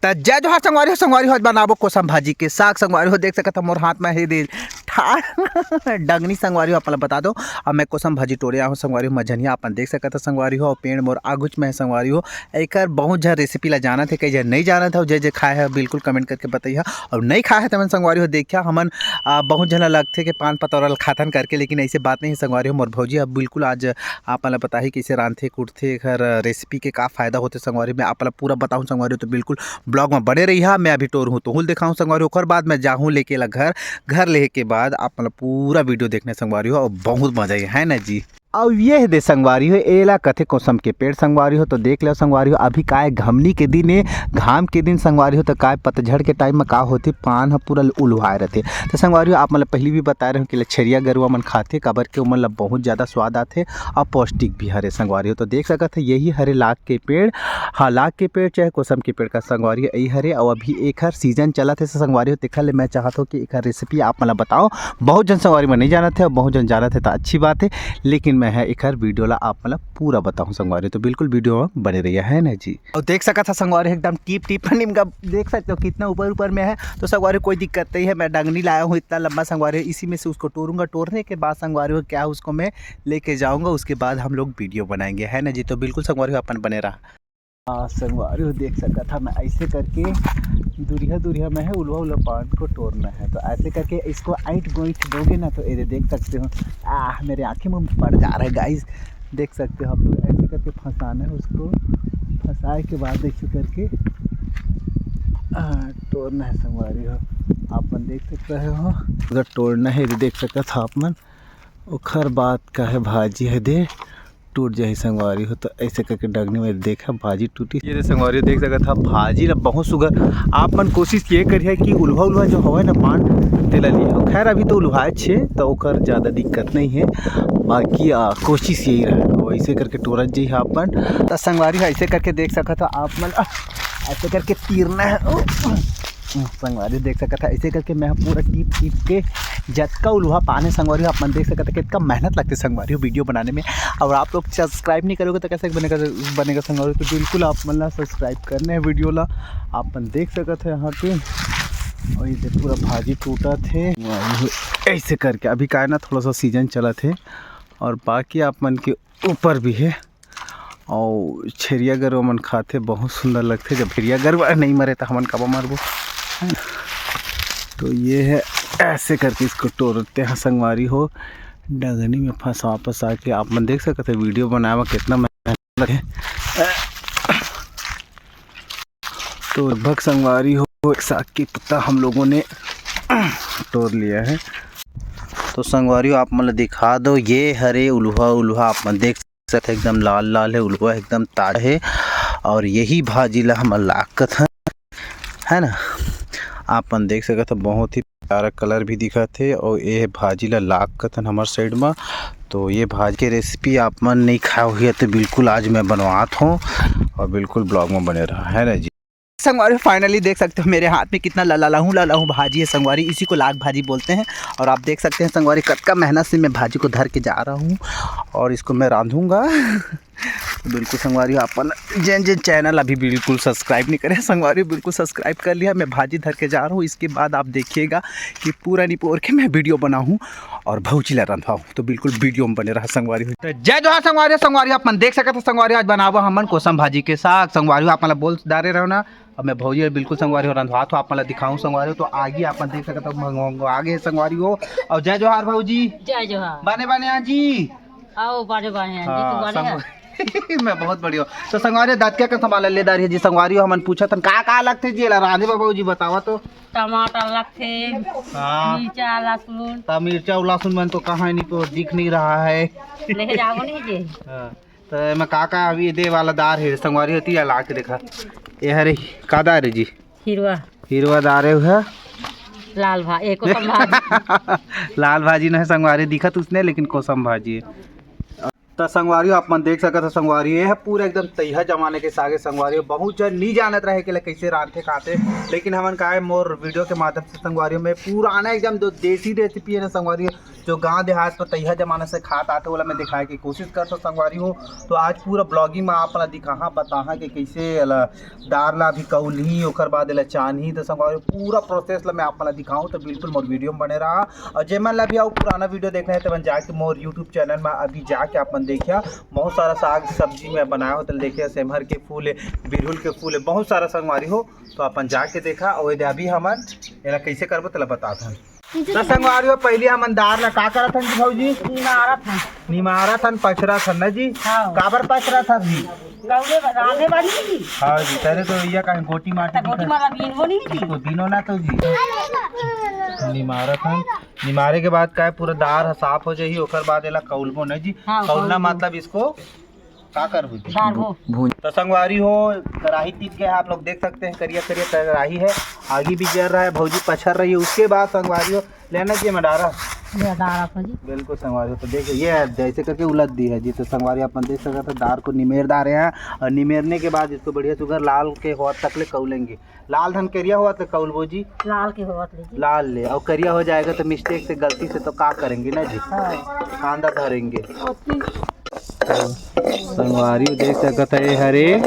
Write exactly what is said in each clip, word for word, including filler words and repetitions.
त जय जोहार संगवारी हो। संगवारी हो, आज बनाबो कोसम भाजी के साग। संगवारी हो, देख सकत हो मोर हाथ में हे दे ठाड़ डंगनी। संगवारी हो, आप मन ल बता दो, अब मैं कोसम भाजी टोरे आहूँ। संगवारी हो, मझनिया आप मन देख सकत हो संगवारी हो, पेड़ मोर आगुच में हे संगवारी हो। एकर बहुत झन रेसिपी ला जानत हे, कई झन नहीं जानत हे। जे जे खाए हे बिल्कुल कमेंट करके बताइहा, और नहीं खाए हे त मन संगवारी हो देखिया, हमन आ, बहुत झन ला लगथे कि पान पतौरा ल खाथन करके, लेकिन ऐसे बात नहीं हे संगवारी हो। मोर भौजी अब बिल्कुल आज आप मन ल बताही कइसे रांधथे कुटथे, एकर रेसिपी के का फायदा होथे संगवारी, मैं आप मन ल पूरा बताहूँ संगवारी हो। तो बिल्कुल ब्लॉग में बने रहिहा। मैं अभी टोरहूँ तोहू ल देखाहूँ संगवारी हो, ओकर बाद मैं जाहूँ लेके ला घर। घर लेहे के बाद आप मन ल पूरा वीडियो देखना संगवारी हो, और बहुत मजा आही, है ना जी। अब ये दे संगवारी हो, एला कथे कोसम के पेड़ संगवारी हो। तो देख लो संगवारी हो, अभी काय घमनी के दिन ए, घाम के दिन संगवारी हो, तो काय पतझड़ के टाइम में का होथे, पान ह पूरा उलुहाए रथे। तो संगवारी हो, आप मन ल पहिली भी बताए रहे हो कि ले छेरिया गरुआ मन खाथे, काबर के ओमन ल बहुत ज्यादा स्वाद आथे और पौष्टिक भी हरे संगवारी हो। तो देख सकत हे, यही हरे लाख के पेड़, हाँ, लाख के पेड़ चाहे कोसम के पेड़ का संगवारी हो, यही हरे। और अभी एकर सीजन चलत हे संगवारी हो, तेखर ले मैं चाहत हूँ कि एकर रेसिपी आप मन ल बताओ। बहुत झन संगवारी मन नहीं जानत हे, और बहुत झन जानत हे त अच्छी बात हे, लेकिन मैं ह एकर वीडियो ला आप मन ल पूरा बताहूँ संगवारी, तो बिल्कुल वीडियो में बने रहिया, है ना जी। और देख सकत ह संगवारी एकदम टीप टीप निमगा देख सकते हो कितना ऊपर ऊपर में है। तो संगवारी कोई दिक्कत नहीं है, मैं डंगनी लाया हूँ इतना लंबा संगवारी, इसी में से उसको टोरूंगा, टोरने के बाद संगवारी हो क्या उसको मैं लेके जाऊंगा, उसके बाद हम लोग वीडियो बनाएंगे, है ना जी। तो बिल्कुल संगवारी हो अपन बने रहा। हाँ, संगवारी हो देख सकत हा मैं ऐसे करके दुरिहा दुरिहा में है उलवा उलवा पान को टोरना है। तो ऐसे करके इसको ऐंठ गोइंठ दोगे ना तो ये देख सकते हो, आह, मेरे आँखें में पड़ जा रहा है गाइस। देख सकते हो आप लोग, ऐसे करके फंसाना है उसको, फंसाए के बाद ऐसे करके आ, टोरना है संगवारी हो। आप मन देख सकते हो, अगर टोरना है तो देख सकत हा आप मन, ओखर बाद का है भाजी है दे टूट जाही संगवारी हो। तो ऐसे करके डगनी में देखा भाजी टूटी। ये दे संगवारी हो देख सकत हा भाजी ला बहुत सुघर। आप मन कोशिश ये करिए कि उल्हा उल्हा जो हवे ना पान तेला लिया। खैर अभी तो उल्हाए छे तो ओकर ज्यादा दिक्कत नहीं है, बाकी आ, कोशिश यही रहे। और ऐसे करके टोरत जी हा अपन। तो संगवारी हो ऐसे करके देख सकत हा आप मन, आ, ऐसे करके तीरना है। ओ, संगवारी देख सकत हा ऐसे करके मैं पूरा टीप टीप के जतका उल्हा पाने संगवारी हो, आप मन देख सकत हा कितना मेहनत लगथे संगवारी हो वीडियो बनाने में। और आप लोग सब्सक्राइब नहीं करोगे तो कैसे बनेगा, बनेगा संगवारी हो? तो बिल्कुल आप मन ला सब्सक्राइब करने हैं वीडियो ला, आप मन देख सकत हा यहाँ पे। और ये देख पूरा भाजी टूटत हे ऐसे करके। अभी का है ना थोड़ा सा सीजन चलत हे और बाकी आप मन के ऊपर भी है। और छेरिया गरुआ मन खाथे, बहुत सुंदर लगथे। जब छेरिया गरुआ नहीं मरे तो हमन काबर मरबो, है ना? तो ये है, ऐसे करके इसको टोरते हैं संगवारी हो, डगनी में फंसा फंसा के। आप मन देख सकते हैं वीडियो बनाए में कितना मेहनत लगे। तो लगभग संगवारी हो एक साग की पत्ता हम लोगों ने टोर लिया है। तो संगवारी हो आप मन ल दिखा दो, ये हरे उल्हा, उल्हा आप मन देख सकत हे एकदम लाल लाल है, उल्हा एकदम ताजा है। और यही भाजी ला हमन लाग कथन, है ना? आप मन देख सकत हो बहुत ही प्यारा कलर भी दिखत हे। और ये भाजी ला लाग कथन हमर साइड में। तो ये भाजी के रेसिपी आप मन नहीं खाए हुए तो बिल्कुल आज मैं बनवात हूँ और बिल्कुल ब्लॉग में बने रहा, है ना जी। संगवारी फाइनली देख सकते हो मेरे हाथ में कितना लला लहू लला हूँ भाजी है संगवारी, इसी को लाग भाजी बोलते हैं। और आप देख सकते हैं संगवारी कतका मेहनत से मैं भाजी को धर के जा रहा हूँ और इसको मैं रांधूंगा। तो बिल्कुल संगवारी हो अपन जेन जेन चैनल अभी बिल्कुल सब्सक्राइब नहीं करे संगवारी हो बिल्कुल सब्सक्राइब कर लिया। मैं भाजी धर के जा रहा हूँ, इसके बाद आप देखिएगा कि पूरा निपोर के मैं वीडियो बनाऊँ और भौजी ला रंधवाऊँ। तो बिल्कुल वीडियो में बने रहा संगवारी हो। तो जय जोहार संगवारी हो, संगवारी हो अपन देख सकत हो संगवारी हो आज बनाबो हमन कोसम भाजी के साग। संगवारी हो आप मन ला बोल डारे रहो ना, अब मैं भौजी ला बिल्कुल संगवारी हो रंधवात हो आप मन ला दिखाऊँ संगवारी हो। तो आगे आप मन देख सकत हो मंगवा आगे संगवारी हो। और जय जोहार भौजी। जय जोहार। बने बने आजी। आओ बने बने आजी, हाँ, तू बने संग- मैं बहुत बढ़िया। तो संगवारी हो दतका के सामान ले डारे जी संगवारी हो। हमन पूछत हन का का लगथे जी एला रांधे बर भौजी बतावा तो। टमाटर लगथे, हाँ। मिर्चा, लहसुन। त मिर्चा और लहसुन मन तो कहाँ नहीं तो दिख नहीं रहा है। ले जाओ नहीं जी। हाँ। तो एमा का का अभी दे वाला दार है संगवारी हो, तेला ला के देखा। ये हरे का दार है जी? हिरवा। हिरवा दार है वह। लाल भा-, ए, कोसम भाजी। लाल भाजी नहीं संगवारी दिखत उसने, लेकिन कोसम भाजी है। त संगवारी हो, आप मन देख सकत हो संगवारी हो, ये ह पूरा एकदम तइहा जमाने के साग हे संगवारी हो। बहुत झन नी जानत रहे कि एला कइसे रांधथे खाथे, लेकिन हमन का हे मोर वीडियो के माध्यम से संगवारी हो, मैं पुराना एकदम जो देसी रेसिपी हे ना संगवारी हो, जो गांव देहात पर तइहा जमाना से खात आथे, ओला मैं दिखाए के कोशिश करथों संगवारी हो। तो आज पूरा ब्लॉगिंग में आप मन ला दिखाहा, बताहा कि कइसे एला दार ला अभी कउलही, ओकर बाद एला चानही। तो संगवारी हो, पूरा प्रोसेस ला मैं आप मन ला दिखाहूँ, तो बिल्कुल मोर वीडियो में बने रहा। और जे मन ला भी अउ पुराना वीडियो देखना हे, तो मन जाके मोर यूट्यूब चैनल में अभी जाके आप मन देखिया, बहुत सारा साग सब्जी मैं बनाए हों, तो देखिया सेमहर के फूल हे, बिरहुल के फूल हे, बहुत सारा संगवारी हो, तो अपन जाके देखा। और यदि अभी हमन एला कइसे करबो, तेला बतात हन। तो संगवारी हो, पहली हमन दार ला का करत हन जी भौजी? निमारत हन। निमारत हन, पछरत हन ना जी? हाँ। काबर पछरत हन जी? कौले ब-, रांधे बानी जी। हाँ जी, तेरे तो भैया कहीं गोटी माटी त गोटी दिखा। माला बीनबो नहीं जी। तो बीनो ना तो जी। निमारत हन। निमारे के बाद का हे, पूरा दार ह साफ हो जाही, ओकर बाद एला कौलबो ना जी। हाँ, कौलना कौलबो। मतलब इसको का करबो जी? डारबो। भून। तो संगवारी हो, कढ़ाई तिज गया है, आप लोग देख सकते हैं, करिया करिया कढ़ाई है, आगी भी जल रहा है, भौजी पछर रही है। उसके बाद संगवारी हो, लेना जी मैं डारा। ये डारा था जी। बिल्कुल संगवारी हो, तो देखिए, ये है, जैसे करके उलट दी है जी। तो संगवारी, अपन देख सकते हैं, दार को निमेर डारे हैं, और निमेरने के बाद इसको बढ़िया सुगर लाल के होत तक ले कौलेंगे। लाल धन करिया होत ले कौलबो जी? लाल के होत ले जी। लाल ले, और करिया हो जाएगा तो मिस्टेक से, गलती से तो का करेंगे ना जी? हाँ। कांदा धरेंगे। ओती। संगवारी हो देख सकत हे, ये हरे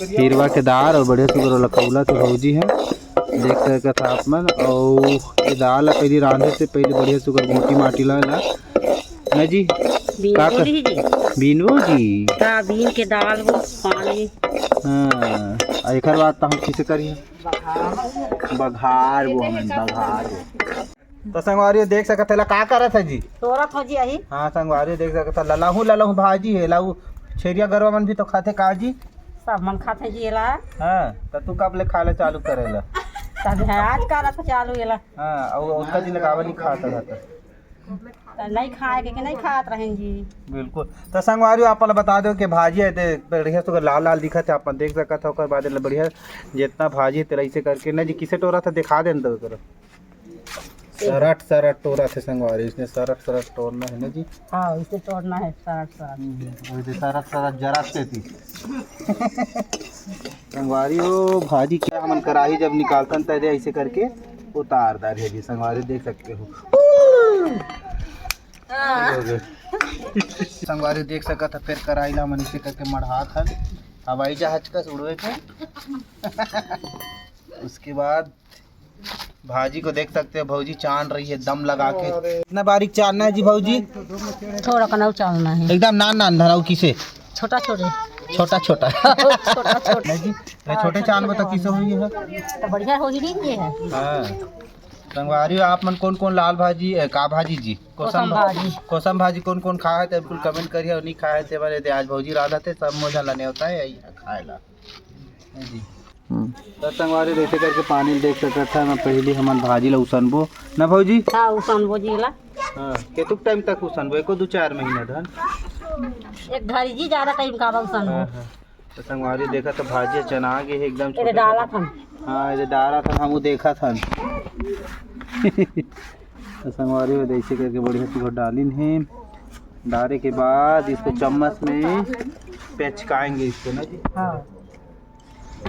हिरवा के दार और बढ़िया सुगर वाला कौला तो भौजी है, देख सकत हे आप मन। और ये दाल ला पहले रांधे से पहले बढ़िया सुगर गोटी माटी ला, ला ना जी? बीन का कर-, बोली जी। बीनबो जी। हाँ, बीन के डालबो पानी। हाँ, और एकर बाद तो हम किसे करिए? बघार वो हमें, बघार वो। तो संगवारी देख सकत हे, ला का करत हे जी? टोरत हो जी, यही। हाँ, संगवारी देख सकत हे, ललहू, ललहू भाजी हे, लाऊ छेरिया गरवा मन भी तो खाथे का जी? सब मन खाथे जी एला। हाँ, तो तू कब ले खाए ला चालू करे ला? तब है आज करत हे चालू एला। हाँ, और उसका जी लगावा नहीं खाता था तो। तो नहीं खाए के, के नहीं खात रहें जी। बिल्कुल। तो संगवारी, आप ला बता दो कि भाजी है, ते बढ़िया से लाल लाल दिखत हे, आप देख सकत हो। ओकर बाद ले बढ़िया जितना भाजी हे, तेला ऐसे करके ना जी, किसे टोरत हे दिखा देन तो करो। सरट सरट टोरत हे संगवारी, इसने सरट सरट टोरना है ना जी। हाँ, इसे तोड़ना है सरट सरट। हम्म, वैसे सरट सरट जरा से थी। संगवारी हो, भाजी क्या हमन कढ़ाई जब निकालतन त दे ऐसे करके उतार दार है जी। संगवारी देख सकते हो। हाँ। संगवारी देख सकत हे, फिर कढ़ाई ला हमन ऐसे करके मढ़ात हन हवाई जहाज का उड़वे के। उसके बाद भाजी को देख सकते हो, भौजी चान रही है दम लगा के। अरे। इतना बारीक चानना है जी भौजी? थोड़ा कनऊ चानना है। एकदम नान नान धराऊ किसे? छोटा छोटे। छोटा छोटा। छोटा छोटा। नहीं जी, ये छोटे चान में तो किसे हुई है? तो बढ़िया हो ही रही है। हाँ। संगवारी हो, आप मन कौन कौन लाल भाजी, ए, का भाजी जी? कोसम कोसम भाजी। कोसम भाजी कौन कौन खाए हे, बिल्कुल कमेंट करिए, और नहीं खाए हे, ते बने ते आज भौजी रांधत हे, सब मोजा लने होता है, यही खाए ला। जी। हम्म। त संगवारी, जैसे करके पानी देख सकत हे, मैं पहली हमन भाजी ला उसनबो ना भौजी? हाँ, उसनबो जी ला। हाँ, केतुक टाइम तक उसनबो? एको दू चार महीना धन? एक घड़ी जी, ज्यादा टाइम का बा उसनबो। हाँ, हाँ। त संगवारी देखा त भाजी चना गे हे एकदम ये छोटे डाला छोटे। था। हाँ, ये डाला था, हम वो देखा था। त संगवारी, वो ऐसे करके बढ़िया से डालिन हे। डाले के बाद इसको चम्मच में पेचकाएंगे इसको ना जी। हाँ। देख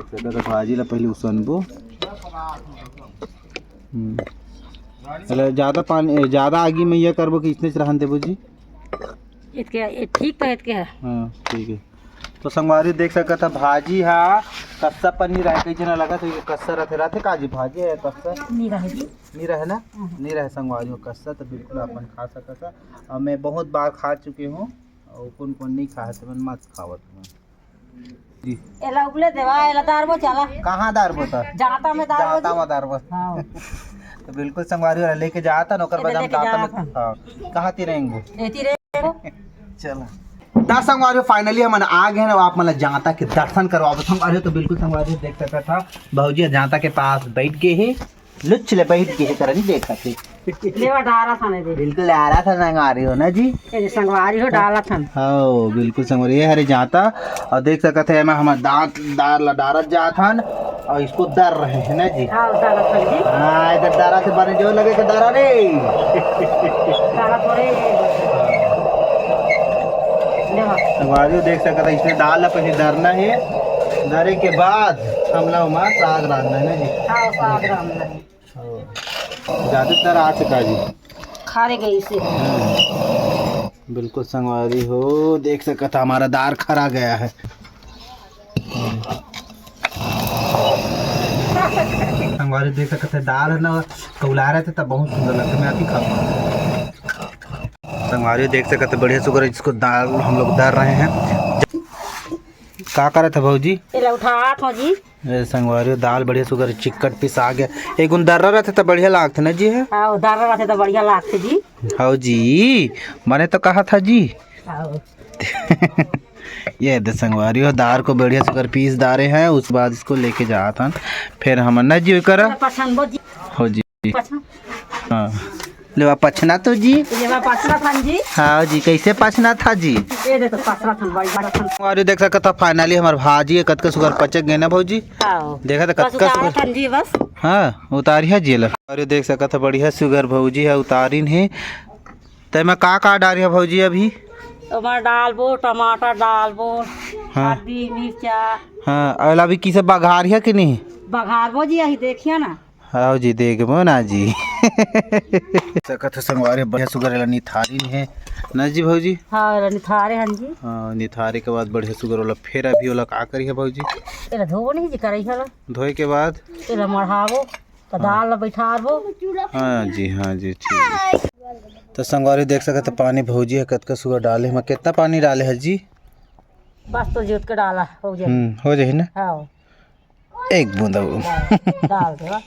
सकते हो, भाजी ला पहले उसनबो। हम्म। मतलब ज्यादा पानी, ज्यादा आगी में ये करबो कि इसने रहन देबो जी? इतके, ये ठीक तो इतके है। हाँ, ठीक है। तो संगवारी देख सकत हे, भाजी हा कस्सा पनीर आए, कई जना लगत हे, ये कस्सा रथे, रथे का जी भाजी है कस्सा? नहीं रहे जी। नहीं रहे ना? हाँ। नहीं रहे संगवारी हो कस्सा, तो बिल्कुल अपन खा सकत हे। और मैं बहुत बार खा चुके हूँ, और कौन कौन नहीं खा है, तो मन मत खावत हूँ। जी। एला उबले देवा, एला दारबो चला। कहाँ दारबो त? जाता में दारबो जाता जी। में दारबो। हाँ। तो बिल्कुल संगवारी वाला लेके जाता न, ओकर एला बाद हम लेके जाता में, जाता। हाँ। कहाँ ती रहेंगे? एती रहेंगे। चला। त संगवारी, finally हमन आ गए ना, आप मन ला जाता के दर्शन करवाबो। संगवारी तो बिल्कुल संगवारी देख सकत हा, भौजी जाता के पास बैठ गए हे। लुच ले बैठ के हे तरह नहीं देखत हे। लेवा डारा था नहीं दे। बिल्कुल डारा था संगवारी हो ना जी। ये संगवारी हो डाला था। हाँ, बिल्कुल संगवारी। ये हरे जाता और देख सकत हे, एमा हमर दांत दार ला डारत जात हन। और इसको दर रहे हैं ना जी? हाँ, दर रहे जी। हाँ, इधर दरा से बने जो लगे के दरा रे। दरा थोड़े। देखो। संगवारी हो देख सकत है, इसमें दाल ला पहले दरना है, दरे के बाद हमला ओमा साग रांधना है ना जी? हाँ, साग रांधना है। हाँ। ज्यादातर आ चुका जी। खारे गई से। हम्म। बिल्कुल संगवारी हो, देख सकत हा, हमारा दार खरा गया है। संगवारी देख सकत है, दाल है ना, कौला रहते तब बहुत सुंदर लगता है। मैं अभी खाऊंगा। संगवारी देख सकत है, बढ़िया सुगर इसको दाल हम लोग दर रहे हैं। का करत है भौजी? एला उठात हो जी। ए संगवारी, दाल बढ़िया सुगर चिक्कट पिसा गया। एक गुन दर्रा रहते तो बढ़िया लागते ना जी है? हाँ, दर्रा रहते तो बढ़िया लागते जी। हाँ जी, मैंने तो कहा था जी। हाँ। ये दे संगवारी हो, दाल को बढ़िया सुगर पीस डारे हैं, उसके बाद इसको लेके जात हन, फिर हम ना जी करा। पसंद हो जी। हो जी। पसंद। हाँ। लेवा पछना तो जी। लेवा पछना था जी। हाँ जी, कैसे पछना था जी? ये देखो पछना था, बड़ी पछना था। और ये देख सकत था, finally हमार भाजी है, कतका सुगर पचक गए ना भौजी? हाँ। देखा था बस कतका उतारा सुगर। था जी बस। हाँ, उतारी है जी ला। और ये देख सकत था, बढ़िया सुगर भौजी है, उतारिन है। ते में का का डारी है भौजी अभी? टमाटर डालबो, टमाटर डालबो, हाँ। हल्दी, मिर्चा। हाँ, और अभी किसे बघारी है कि नहीं? बघारबो जी, यही देखिए ना। हाँ जी, देखबो ना जी। सकत है संगवारी, बढ़िया सुगर एला निथारिन है ना जी भौजी? हाँ, एला निथारे हन जी। हाँ, निथारे के बाद बढ़िया सुगर वाला फिर अभी वाला का करी है भौजी? एला धो नहीं जी, करई हला। धोए के बाद? एला मढ़ाबो, तो हाँ। दाल ला बैठारबो। हाँ जी, हाँ जी, ठीक। तो संगवारी देख सकत है, पानी भौजी है कतका सुगर डाले, मैं कितना पानी डाले है जी? बस तो जोत के डाला, हो जाए। हम्म, हो जाए ना? हाँ। एक बूंद अउ। डाल, डाल दे बस।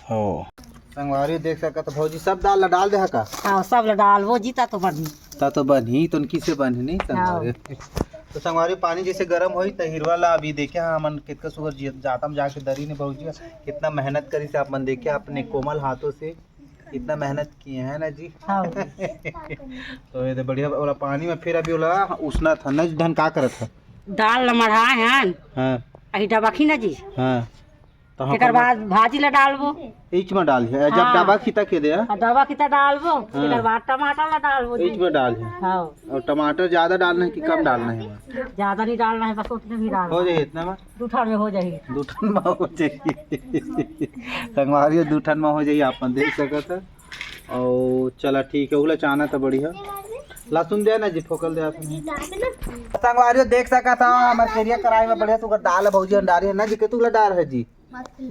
हो। संगवारी देख सकत भौजी, सब दाल ला डाल दे हा का? हाँ, सब ला डालबो जी, ता तो बनही। ता तो बनही, तो किसे बनही नहीं संगवारी। हाँ। तो संगवारी पानी जैसे गरम होई, त हिरवा ला अभी देखे हाँ, हमन कितना सुगर जी-, जाता में जाके दरी ने भौजी, कितना मेहनत करी से आप मन देखे अपने कोमल हाथों से। इतना मेहनत किए हैं ना जी। हाँ। तो ये तो बढ़िया वाला पानी में फिर अभी वाला उसना था ना जी, धन का करत है? दाल ला मढ़ाए हन। हाँ। अही डबकी ना जी। हाँ। तो हम तेकर बाद भाजी ला डालबो। ईच में डाल है, जब हाँ। डबा खिता के दे, हाँ? हाँ, डबा खिता डालबो, हाँ। तेकर बाद टमाटर ला डालबो जी। ईच में डाल है। हाँ। और टमाटर ज्यादा डालना है कि कम डालना है? ज्यादा नहीं डालना है, बस उतने भी डालना हो जाए है। इतना में? दू ठन में हो जाही। दू ठन में हो जाही। संगवारी हो, दू ठन में हो जाही, आप मन देख सकत है। और चला ठीक है, उला चाना तो बढ़िया। लहसुन दे ना जी, फोकल दे आप। संगवारी हो, देख सकत है, हमारे करिया कढ़ाई में बढ़िया सुगर दाल है, भौजी अंडारी है ना जी, के तुला डाल है जी।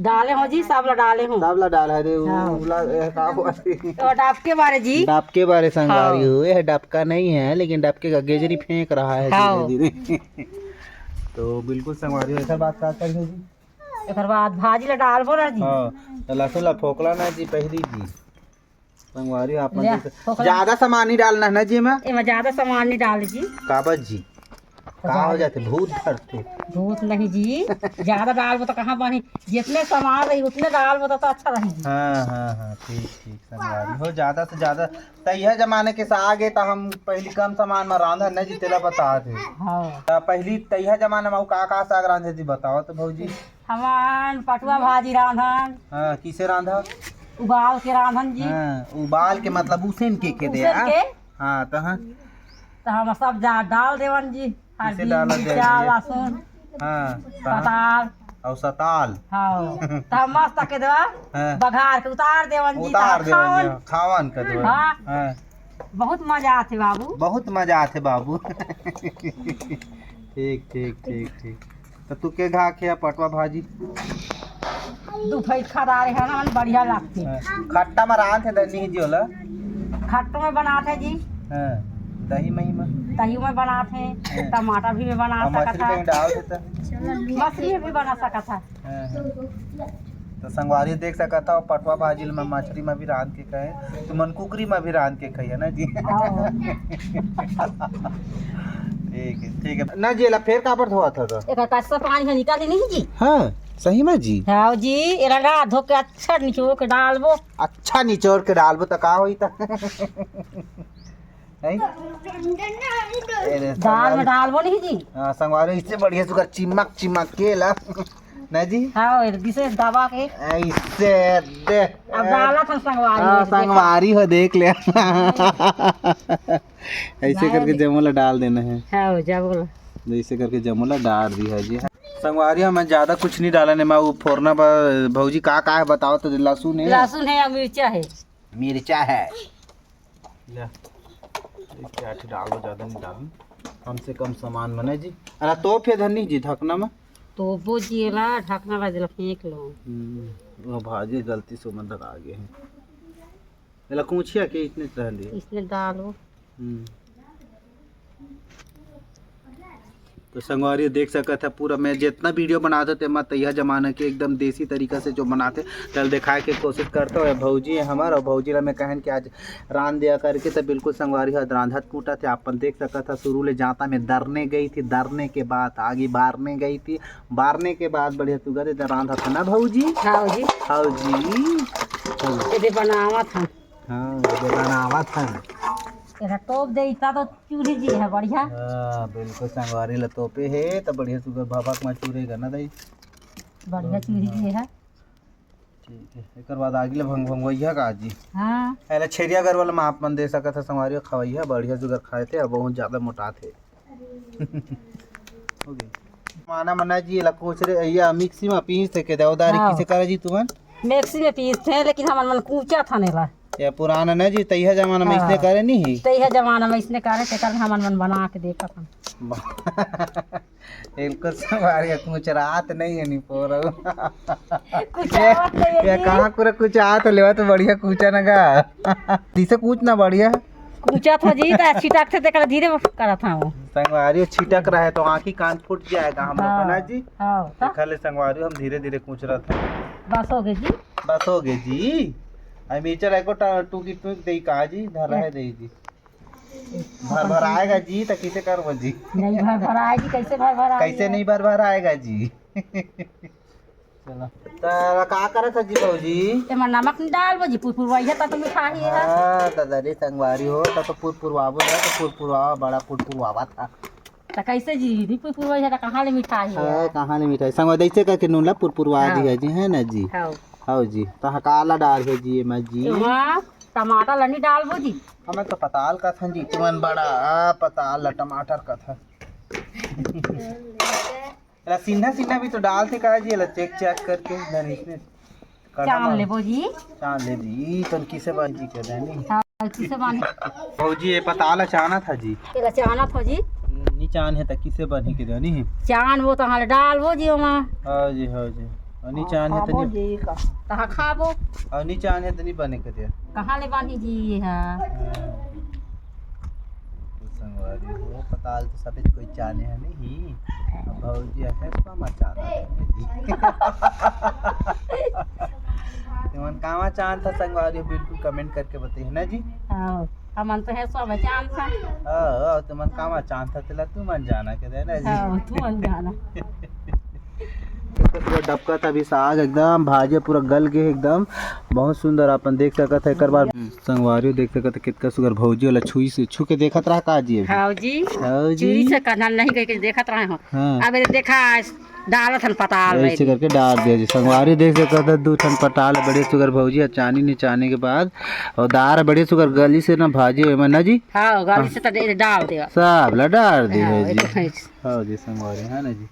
डाले हो जी, सब ला डाले हो। सब ला डाल है रे, उ-, हाँ। उला, ए, का हुआ? तो डबके बारे जी। डबके बारे संगवारी हाँ। हो, यह डबका नहीं है, लेकिन डबके का गेजरी फेंक रहा है हाँ। धीरे धीरे। तो बिल्कुल संगवारी हो, एकर बाद का करिए जी? एकर बाद भाजी ला डालबो ना जी। हाँ, तो लहसुन ला फोकला ना जी, पहली जी। संगवारी हो, आप मन ले, देख सक-, ओकरा ज्यादा सामान नहीं डालना है ना जी एमा? एमा ज्यादा सामान नहीं डाले जी। काबर जी? तो का हो ज्यादा जाथे? भूत धरथे? भूत नहीं जी, ज्यादा डालबो तो कहाँ बनी? जितने सामान रही उतने डालबो तो, तो अच्छा रही जी। हाँ, हाँ, हाँ, ठीक, ठीक, संगवारी हो, ज्यादा से ज्यादा। त यह जमाने के साग है, त हम पहली कम सामान में रांधा नहीं जी, तेला बता दे। हाँ। त पहली त यह जमाने में अउ का का साग रांधे जी, बताओ तो भौजी। हमन पटुआ भाजी रांधन। हाँ, किसे रांधा? उबाल के रांधन जी। हाँ, उबाल के मतलब उसेन के, के दे, उसेन हाँ? के? हाँ, तो हाँ। तो हम सब जा डाल देवन जी। किसे हल्दी, डाला दे मिर्चा, जी? लहसुन, हाँ, तो हाँ। पताल। और सताल। हाँ, तो हम मस्त के देवा, हाँ। बघार के उतार देवन जी, उतार तो देवन जी, खावन। हाँ, खावन कर देवन। हाँ। हाँ। बहुत मजा आथे बाबू। बहुत मजा आथे बाबू। ठीक, ठीक, ठीक, ठीक। तो तू के घा के पटवा भाजी? दू फैट खा डारे है ना, बढ़िया लागथे। हाँ, खट्टा में रांध है दही जी वाला? खट्टो में बनात है जी। हाँ, दही मही में? दही में बनात है, हाँ। टमाटर भी में बना और मछली सकत है। कहीं डाल देता? मछली भी बना सकत है। हाँ, हाँ। तो संगवारी देख सकत हव, पटवा भाजी ल मैं मछरी में भी रांध के खाए, तो मन कुकरी में भी रांध के खाइए ना जी। हाँ। ठीक है, ठीक है। ना जी, एला फेर काबर धोवत हव तो? एकर कच्चा पानी ह निकाल नहीं जी। हाँ, सही में जी। हाँ जी, एला ना धो के अच्छा निचोड़ के डालबो। अच्छा निचोड़ के डालबो तो का होई त? नहीं? ए रे, दाल में संगवारी। डालबो नहीं जी। हाँ, संगवारी, इससे बढ़िया सुगर चिमक चिमक के ला। ना जी? हाँ, विशेष दबा के। ऐसे दे। अब डालत हन संगवारी हाँ, हो, देखा। संगवारी हो, देख ले। ऐसे करके जमो ला डाल देना है। हाँ, जमो ला। ऐसे करके जमो ला डाल दी है जी। संगवारी हो, मैं ज्यादा कुछ नहीं डाला ने, मैं वो फोरना पर भौजी का का है बताओ तो। लहसुन है, लहसुन है, मिर्चा है, मिर्चा है। ले, एक आठ डाल दो, ज्यादा नहीं डालू, कम से कम सामान बने जी। अरे तो फिर धनी जी ढकना में। तो वो जी ला ढकना ला दिला फेंक लो। हम्म, वो भाजी गलती से मन धरा गए हैं। एला कूचिया के इसने रह लिए। इसने डालो। हम्म। तो संगवारी देख सकत है, पूरा मैं जितना वीडियो बनाते तेमा तैया जमाना के एकदम देसी तरीका से जो बनाते, तल दिखाए के कोशिश करता हूँ। भौजी है हमार, और भौजी ला मैं कहन कि आज रांध दिया करके, तो बिल्कुल संगवारी हो रांधत कूटत है। अपन देख सकत है, शुरू ले जाता में दरने गई थी, दरने के बाद आगे बारने गई थी, बारने के बाद बढ़िया सुगर इधर रांधत है ना भौजी? हाँ जी। हाँ जी। चलो। ये दे बनावत हन। हाँ, ये बनावत हन। एला टोप दे, इतना तो चूल्ही जी है बढ़िया। हाँ, बिल्कुल संगवारी ला तोपे है, तो बढ़िया सुगर भभक में चूरेगा ना दाई। बढ़िया चूल्ही जी है। ठीक है, एकर बाद आगे ले भंग भंगवैया का जी। हाँ। एला छेरिया घर वाला में आप मन दे सकत है संगवारी, खवैया बढ़िया सुगर खाए थे, अब बहुत ज्यादा मोटात है। हो गई। माना मना जी, एला कोचरे, या मिक्सी में पीस के दवदारी हाँ। किसे करे जी तुमन? मिक्सी में पीसथे, लेकिन हमन मन कूचा था नेला। या पुराना ना जी, तैया जमाना में हाँ। इसने करे नहीं ही। तैया जमाना में इसने करे, तेकर हमन मन बना के देखत हन। बिल्कुल संगवारी, कुछ रात नहीं है, नहीं पोरो। कुछ ये, आवत नहीं है ये जी। कहाँ पूरा कुछ आत लेवा तो बढ़िया कूचा ना गा। दिसे कूच ना बढ़िया। कूचा था जी, तो छिटक थे, तेकर धीरे करत था वो। संगवारी छिटक रहा है तो आँखी कान फूट जाएगा हम लोग का हाँ, ना जी। हाँ, तो? एखर ले संगवारी हम धीरे धीरे कूच रहा था। बस हो गए जी। बस हो गए जी। आई मिर्चा एको टा-, टूकी टूक दे का जी, धर रहे दे जी। भर भर आएगा जी, तो किसे करबो जी? नहीं भर भर आए जी, कैसे भर भर आए? कैसे नहीं भर भर आएगा जी? चलो। त का करत ह जी भौजी? एमा नमक नहीं डालबो जी, पुरपुरवाइया त, त मिठाही है। हाँ, दादा रे संगवारी हो, त तो पुरपुरवाबो ना, त पुरपुरवावा, बड़ा पुरपुरवावा था। त कैसे जी, नहीं पुरपुरवाइया त कहाँ ले मिठाही है? हाँ, कहाँ ले मिठाही? संगवारी ऐसे करके नून ला पुरपुरवा हाँ। दिया जी, है ना जी? हाँ। हाँ जी, त का ला डाल है जी, एमा जी? एमा टमाटर ला नहीं डालबो जी। हमें तो पताल का थन जी, तुमन बड़ा, आ, पताल ला टमाटर का था। एला सीधा सीधा भी तो डालथे का जी, एला चेक चेक करके, धन इसने चान लेबो जी। चान ले जी, तन किसे बन जी के देनी। हाँ, किसे बन? भौजी, ये पताल चाना था जी। एला चाना था जी। नी चान है त किसे बन ही के देनी? चान वो तो हाल डालबो जी ओमा। हाँ जी, हाँ जी। और नी चान है त खाबो नी जी का। कहाँ खाबो? और नी चान है त नी बने के दे। कहाँ ले बानी जी ये है? हाँ। तो संगवारी हो, पताल तो सबे कोई चाने है नहीं। अब भौजी है, इसको मत चाना। तुमन कामा चान था संगवारी हो, बिल्कुल कमेंट करके बताइए ना जी। हाँ, हमन तो है सब चान था। हाँ, हाँ, तुमन कामा चान था, तेला तुमन जाना के देना जी। हाँ, तुमन जाना। पूरा डबका था अभी साग एकदम, भाजी पूरा गल गए एकदम, बहुत सुंदर अपन देख सकत है। एकर बाद संगवारी देख सकत है, कितना सुगर भौजी वाला छुई से छू के देखत रहा का जी अभी? हाँ जी। हाँ जी। चूड़ी से कन्हल नहीं कह के देखत रहे हो। हाँ। अब ये देखा, डालत हन पताल ऐसे में। करके डाल दिया जी। संगवारी देख सकत है, दू ठन पताल बड़े सुगर भौजी, अचानी निचाने के बाद और दार बड़े सुगर गली से ना भाजी ओमा ना जी। हाँ, गली से तो दे-, डाल दे। सब ला डाल दे हाँ, है जी। हाँ जी, संगवारी है ना जी।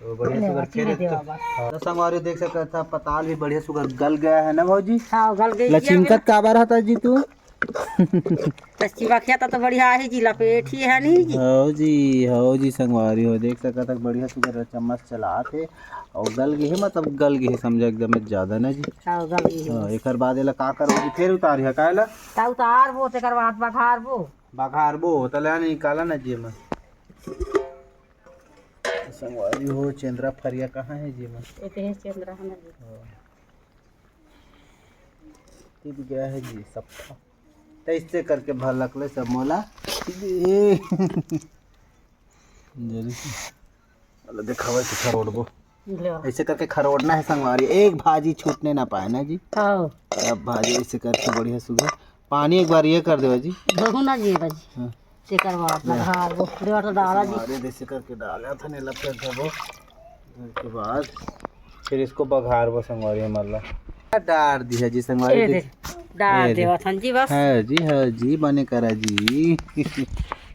तो बढ़िया ले, सुगर अच्छी खेले दे तो। बाबा। हाँ, तो संगवारी देख सकत था, पताल भी बढ़िया सुगर गल गया है ना भौजी? हाँ, गल गई जी। लचिमकत काबर हता जी तू? तो चिमकिया तो, तो बढ़िया है जी, लपेट ही है नहीं जी। हाँ जी, हाँ जी, संगवारी हो देख सकत था, बढ़िया सुगर चम्मच चलात है और गल गई है, मतलब गल गई है, समझा एकदम ज्यादा ना जी। हाँ, गल गई है हाँ, बस। एकर बाद एला का करो जी, फिर उतार है का एला? ता उतार वो, तेकर बाद बघार वो। बघार वो, तले निकाला ना जी मैं। संगवारी हो, चेंद्रा फरिया कहाँ है जी मैं? ये तो है चेंद्रा है ना जी। हाँ। टिप गया है जी सब। तो इससे करके भलक ले सब मोला। ए। जल्दी से। चलो दिखावा से खरोड़बो। ले। ऐसे करके खरोड़ना है संगवारी, एक भाजी छूटने ना पाए ना जी। हाँ। अब भाजी ऐसे करके बढ़िया सुबह पानी एक बार ये कर देवा जी। धोहू ना जी भाजी। हाँ। तेकर बाद हाँ। बघार वो, देवर तो डाला जी। हमारे जैसे करके डाला था, नहीं लग कर वो। उसके बाद, फिर इसको बघारबो संगवारी हमर ला। डार दिया जी संगवारी, ए दे, देख। डार ए दे। देवत हन जी बस। हाँ जी, हाँ जी, बने करा जी।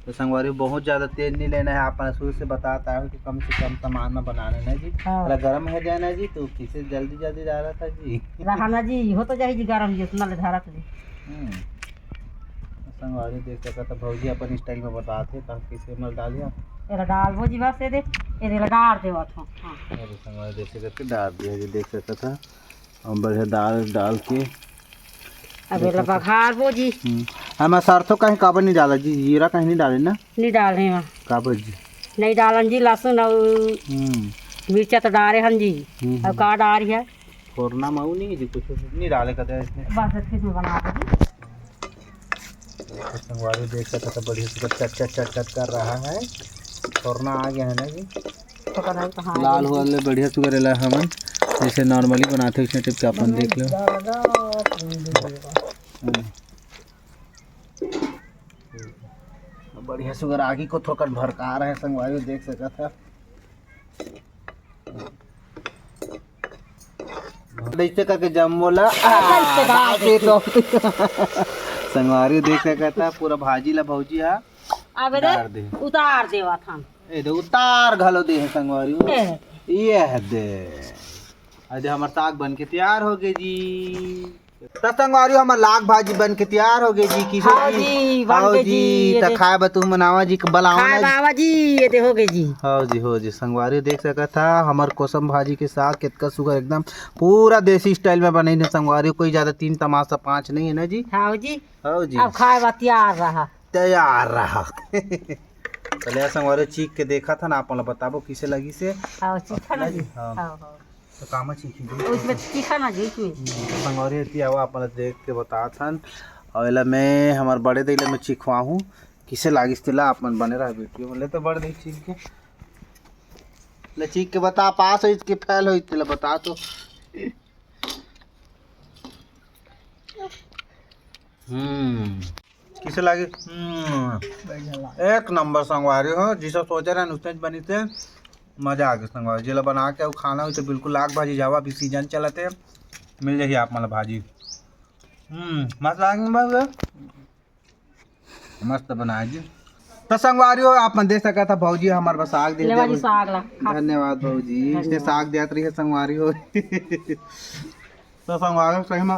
तो संगवारी बहुत ज्यादा तेल नहीं लेना है, आप शुरू से बताता है कि कम से कम सामान में बनाना है जी। हाँ। थोड़ा गर्म हो जाए ना जी, तो किसे जल्दी जल्दी डाला था जी। रहा ना जी, हो तो जाए जी गर्म जी, उतना ले धारा जी। हम्म। संगवारी देख सकत ह, भौजी अपन स्टाइल में बतात हे, त हम कइसे मल डालिया। एला डालबो जी बस, ए दे, ए दे, एला डार देवत हूँ। हाँ। अरे संगवारी देख सकत ह, डार दिया जी, देख सकत ह। हम बढ़िया डाल, डाल के अब एला बघारबो जी। हम्म। हम सरसों कहीं काबर नहीं डाला जी, जीरा कहीं नहीं डाले ना? नहीं डाले हैं। काबर जी? नहीं डालन जी, लहसुन अउ हम्म। मिर्चा तो डारे हन जी। हम्म, अब हम्म। का डारी है? फोरना में अउ नहीं जी, कुछ नहीं डाले कदे इसमें। बस अच्छे से बना दो जी। तो संगवारी देख सकत ह, बढ़िया से चट चट चट चट कर रहा है। फोरना आ गया है ना जी। पता नहीं कहाँ लाल हुआ ले बढ़िया सुगर एला हमन जैसे normally बनाते हैं, उसने टाइप के अपन देख लो। हम्म। बढ़िया सुगर आगी को थोकन भड़का रहे हैं संगवारी, देख सकत ह। ऐसे करके जम्मो ला, आ, ऐसे डाल डाल दे तो। संगवारी देख सकत ह, पूरा भाजी ला भौजी हा अब ए दे, डार दे। उतार देवत हन। ए दे, उतार घलो दे है संगवारी। ए। ये है दे। अरे हमर साग बन के तैयार हो गए जी। त संगवारी, हमर लाग भाजी बन के तैयार हो गए जी। किसे हाँ जी? जी, बन हाँ गए जी, जी, ये त दे। खाए बर तुम मनावा जी, बलाओ खाए ना जी। बाबा जी, ये दे हो गए जी। हाँ जी, हो जी। संगवारी देख सकत ह, हमर कोसम भाजी के साग कितका सुघर, एकदम पूरा देसी स्टाइल में बने हे संगवारी। कोई ज्यादा तीन तमाशा पाँच नहीं है ना जी। हाँ जी। हाँ जी। अब खाए बर तैयार रहा। तैयार रहा। चले संगवारी, चीख के देखा था ना, आप मन ला बताबो किसे लगी से। हाँ, चीखा ना जी। हाँ। हाँ, हाँ। तो कामा चीखी दे। उसमें चीखा ना जी, उसमें। तो संगवारी एती आवा, आप मन ला देख के बतात हन। अउ एला मैं हमर बड़े दई ला मैं चीखवाहूँ, किसे लागिस तेला। आप मन बने रहा वीडियो में। ले तो बड़े दई चीख के, ले चीख के बता, पास होइस के फेल होइस तेला बता तो। हम्म, किसे लागे? हम्म, बढ़िया लागे। एक नंबर संगवारी हो, जिसे सोचे रहन उसने बनी से मजा आ गया संगवारी। जेला बना के अउ खाना हो तो बिल्कुल लाग भाजी जावा, अभी सीजन चलत है, मिल जाही आप मन ला भाजी। हम्म, मस्त लागे बाबू, मस्त बनाए जी। तो संगवारी हो, आप मन देख सकत ह, भौजी हमर बर साग दे लेवा जी दे। साग ला। धन्यवाद भौजी, इसने धन्यवाद। साग देत रही है संगवारी हो। तो संगवारी हो, सही में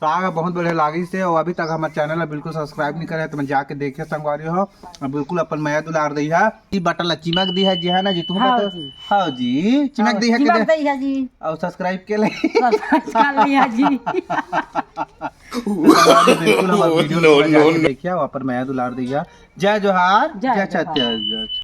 साग ह बहुत बढ़िया लागिस हे, अउ अभी तक हमर चैनल ला बिल्कुल subscribe नहीं करे हे, तो मैं जाके देखे संगवारी हो, अउ बिल्कुल अपन मया दुलार दइहा। ई बटन ला चिमक दिहा जी, है ना जी? तुम हाँ बता। जी। हाँ जी, चिमक हाँ, दिहा चिमक के दे। दइहा जी। अउ subscribe के ले। Subscribe कर लिया जी। संगवारी बिल्कुल हमर वीडियो ला जाके देखिया, अपन मया दुलार दइहा। जय जोहार, जय जय जोहार। छत्तीसगढ़।